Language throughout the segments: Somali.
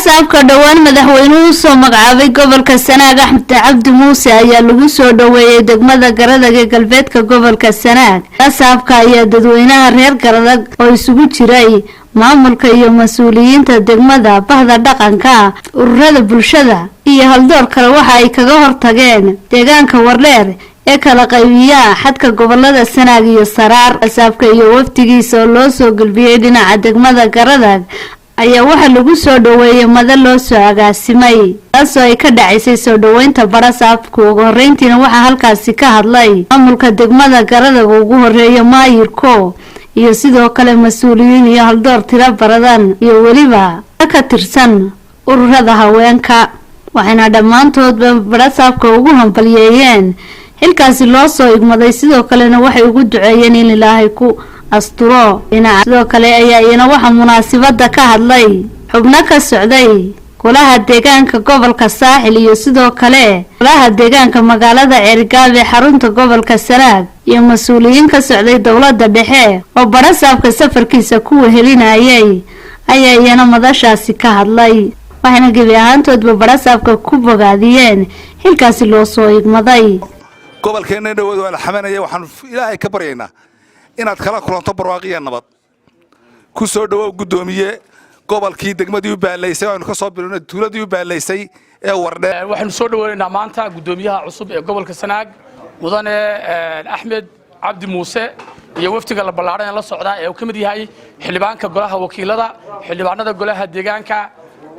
Barasaabka dhowaan madaxweynuhu usoo magacaabay gobolka Sanaag, Axmed Cabdi Muuse, ayaa lagu soo dhoweeyey degmada Garadag ee galbeedka gobolka Sanaag. Barasaabka ayaa dadweynaha reer Garadag oo isugu jiray maamulka iyo mas-uuliyiinta degmada, bahda dhaqanka, ururada bulshada iyo haldoor kale waxa ay kaga hortageen deegaanka Wardheer ee kala qaybiya xadka gobolada Sanaag iyo Saraar. Barasaabka iyo wafdigiisa oo loo soo gelbiyey dhinaca degmada Garadag ayaa waxaa lagu soo dhoweeyey mada loo soo agaasimay, taasoo ay ka dhacaysay soo dhoweynta barasaabku. Ugu horeyntiina waxaa halkaasi ka hadlay maamulka degmada Garadag, ugu horeeya maayirko iyo sidoo kale mas-uuliyiin iyo haldoor tiro baradan iyo weliba ka tirsan ururada haweenka, waxayna dhammaantoodba barasaabka ugu hambalyeeyeen xilkaasi loo soo igmaday. Sidoo kalena waxay ugu duceeyeen in Ilaahay ku asturo. Dhinaca sidoo kale ayaa iyana waxaa munaasibada ka hadlay xubno ka socday golaha deegaanka gobolka Saaxil iyo sidoo kale golaha deegaanka magaalada Ceerigaab ee xarunta gobolka Sanaag iyo mas-uuliyiin ka socday dowlada dhexe oo barasaabka safarkiisa ku wehelinayay ayaa iyana madashaasi ka hadlay, waxayna gebi ahaantoodba barasaabka ku bogaadiyeen xilkaasi loo soo igmaday. Gobolkeenna dhawood waa la xamanaya. Waxaanu Ilaahay ka baryaynaa inaad kala kulanto barwaaqiya nabad. Ku soo dhowow, guddoomiye, gobolkii, degmadii u baalaysay aynu ka soo bilowna, tuuladii u baalaysay ee Wardhe. Waxaynu soo dhaweynaynaa maanta guddoomiyaha cusub ee gobolka Sanaag, mudane Axmed Cabdi Muuse, iyo wafdiga la ballaadhan ee la socda ee uu ka mid yahay xildhibaanka golaha wakiilada, xildhibaanada golaha deegaanka,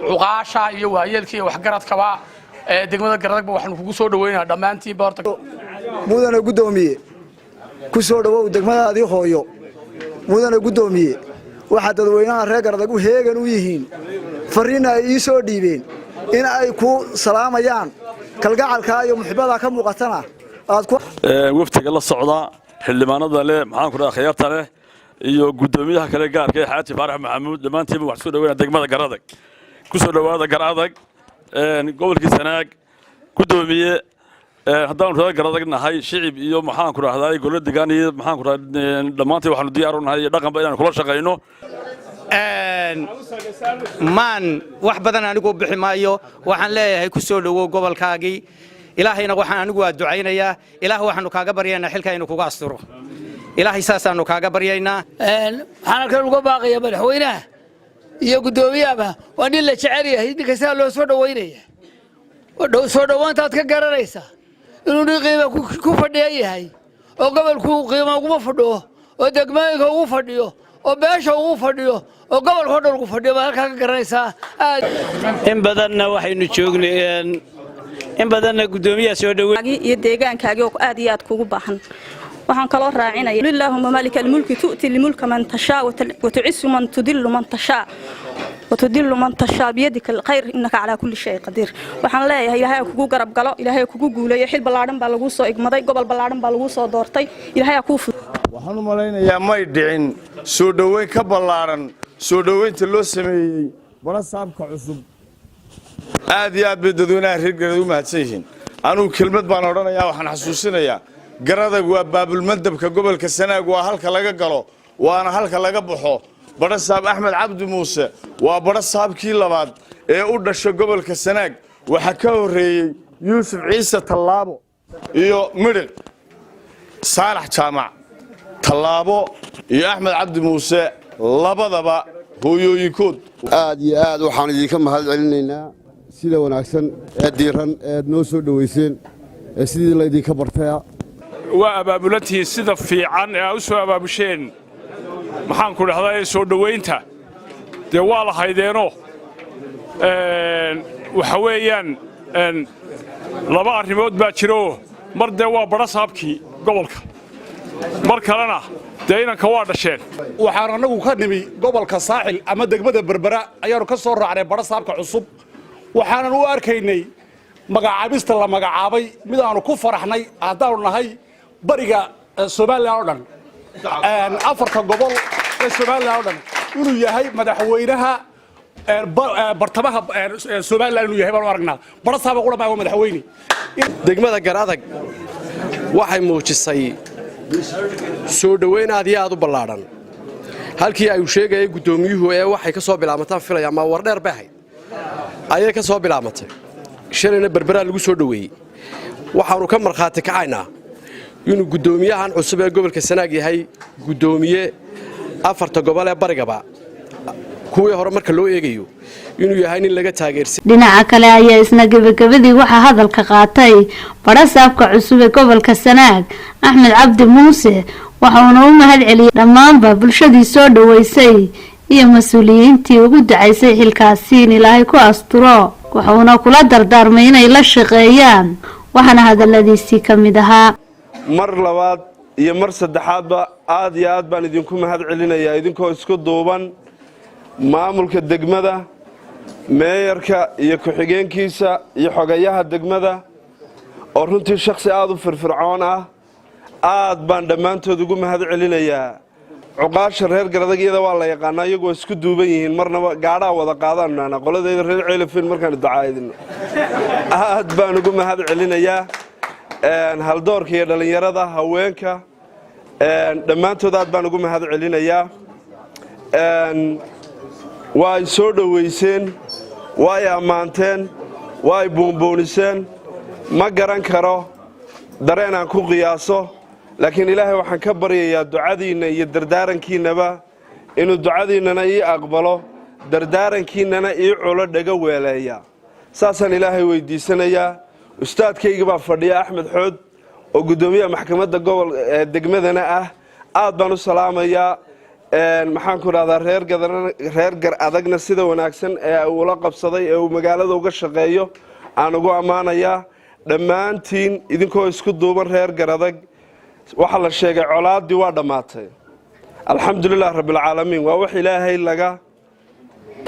cuqaasha iyo waayeelka iyo waxgaradkaba ee degmada Garadagba. Waxaanu kugu soo dhaweynaynaa dhammaantiinba horta. Mudane guddoomiye, ku soo dhowow degmadaadii hooyo. Mudane guddoomiye, waxaa dadweynaha reer Garadag u heegan u yihiin, farriinna ay ii soo dhiibeen in ay ku salaamayaan, kalgacalkaa iyo muxibbadaa ka muuqatana aad ku Waftiga la socda, xildhibaanada leh, maxaan ku dhaha, khiyaarta leh iyo guddoomiyaha kale gaarka ee Xaaji Faarax Maxamuud, dhammaantiinba waxaan soo dhaweynaa degmada Garadag. Ku soo dhowaada Garadag, gobolkii Sanaag. Guddoomiye, haddaanu reer Garadag nahay, shicib iyo, maxaan ku dhahdaa, golo degaan iyo, maxaan ku dhahdaa, dhammaantiin waxaanu diyaar u nahay iyo dhaqanba inaanu kula shaqayno. Maan wax badan anigu bixi maayo. Waxaan leeyahay, ku soo dhowow gobolkaagii. Ilaahayna waxaan anigu waa ducaynayaa, Ilaah waxaanu kaaga baryaynaa xilka inuu kuga asturo. Ilaahay saasaanu kaaga baryaynaa. Waxaan halkan uga baaqaya madaxweynaha iyo guddoomiyahaba, waa nin la jecel yahay, ninka sidaa loo soo dhoweynaya, soo dhowaantaad ka garanaysaa inuu nin qiima ku fadhiya yahay, oo gobolku qiima uguma fadhiyo, oo degmooyinka ugu fadhiyo, oo beesha ugu fadhiyo, oo gobolka o dhan ugu fadhiyo baad halkaa ka garanaysaa aad. In badanna waxaynu joognay, in badanna guddoomiyaha soo dhoweyn iyo deegaankaagii oo aad iyo aad kugu baahan. Waxaan kaloo raacinaya: اللهم مالك الملك تؤتي الملك من تشاء وتعز من تذل من تشاء وتذل من تشاء بيدك الخير إنك على كل شيء قدير. Waxaan leeyahay, Ilaahay kugu garab galo, Ilaahay kugu guuleeyo. Xil ballaadhan baa lagu soo igmaday, gobol ballaadhan baa lagu soo doortay. Ilaahay kuu Waxaan u malaynayaa may dhicin soo dhoweyn ka ballaaran soo dhoweynta loo sameeyey barasaabka cusub. Aad iyo aad bay dadweynaha reer Garadag u mahadsan yihiin. Anugu kelmad baan odhanayaa. Waxaan xasuusinayaa, Garadag waa baabulmandabka gobolka Sanaag, waa halka laga galo, waana halka laga baxo. Barasaab Axmed Cabdi Muuse waa barasaabkii labaad ee u dhasha gobolka Sanaag. Waxaa ka horreeyey Yuusuf Ciise Tallaabo iyo Midhiq Saalax Jaamac. Tallaabo iyo Axmed Cabdi Muuse labadaba hooyooyinkood. Aad iyo aad waxaan idinka mahad celinaynaa sida wanaagsan ee diiran eed noo soo dhoweyseen ee sidii laydinka bartaya. Waa abaabulantihiin sida fiican ee aa u soo abaabusheen, maxaan ku dhahdaa, soo dhowaynta dee waa la haydeenoo. Waxa weeyaan, laba arrimood baa jiraoo: mar dee waa badhasaabkii gobolka, mar kalena dee inanka waa dhasheen. Waxaan annagu ka nimi gobolka Saaxil ama degmada Berbera ayaannu ka soo raacnay badhasaabka cusub. Waxaanan u arkaynay magacaabista la magacaabay mid aanu ku faraxnay haddaanu nahay bariga Somaliland oo dhan, afarta gobol ee Somaliland oo dhan, inuu yahay madaxweynaha bartamaha Somaliland inuu yahay baanu aragnaa. Badhasaaba qura maa, madaxweyne. Degmada Garadag waxay muujisay soo dhoweyn aad iyo aad u ballaadhan. Halkii ay uu sheegayay guddoomiyuhu ee waxay ka soo bilaabantaan filaya ma Wardheer bay ahayd. Ayay ka soo bilaabmatay. Shalayna Berberaa lagu soo dhoweeyey. Waxaannu ka markhaati kacaynaa inuu guddoomiyahan cusub ee gobolka Sanaag yahay guddoomiye afarta gobol ee barigaba kuwii hore marka loo eegayo inuu yahay nin laga taageersan. Dhinaca kale ayaa isna gebagabadii waxaa hadalka qaatay badhasaabka cusub ee gobolka Sanaag, Axmed Cabdi Muuse, waxauna u mahad celiyey dhammaanba bulshadii soo dhoweysay iyo mas-uuliyiintii ugu ducaysay xilkaasi in Ilaahay ku asturo, wuxuuna kula dardaarmay inay la shaqeeyaan. Waxaana hadaladiisii ka mid ahaa: Mar labaad iyo mar saddexaadba aad iyo aad baan idinku mahad celinayaa, idinkoo isku duuban, maamulka degmada, meeyarka iyo ku-xigeenkiisa iyo xogayaha degmada oo runtii shakhsi aad u firfircoon ah. Aad baan dhammaantood ugu mahad celinayaa. Cuqaasha reer Garadag iyada waa la yaqaanaa, iyagu waa isku duuban yihiin, marnaba gaadhaa wada qaadaanu nahnaa qoladayda reer Ceelafin markaanu dacaayadino. Aad baan ugu mahad celinayaa haldoorka iyo dhallinyarada, haweenka, dhammaantood aad baan ugu mahad celinayaa. Waa ay soo dhoweyseen, waa ay ammaanteen, waa ay buunbuuniseen. Ma garan karo dareen aan ku qiyaaso, laakiin Ilaahay waxaan ka baryayaa ducadiinna iyo dardaarankiinnaba inuu ducadiinnana ii aqbalo, dardaarankiinnana ii culo dhaga weeleeya. Saasaan Ilaahay weydiisanayaa. Ustaadkayga baa fadhiya, Axmed Xood, oo guddoomiyaha maxkamadda gobol ee degmadana ah. Aad baan u salaamayaa. Maxaan ku dhahdaa, reer Gar Adagna sida wanaagsan ee uu la qabsaday ee uu magaalada uga shaqeeyo aan ugu ammaanayaa. Dhammaantiin idinkoo isku duuban, reer Garadag, waxaa la sheegay colaaddii waa dhammaatay. Alxamdulilah rabbilcaalamiin, waa wax Ilaahay laga.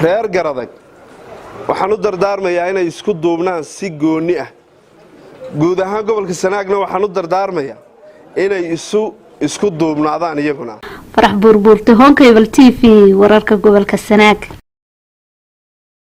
Reer Garadag waxaan u dardaarmayaa inay isku duubnaan si goonni ah. Guud ahaan gobolka Sanaagna waxaan u dardaarmayaa inay isku duubnaadaan iyaguna. Farax Buurbuurta, Horn Cable TV, wararka gobolka Sanaag.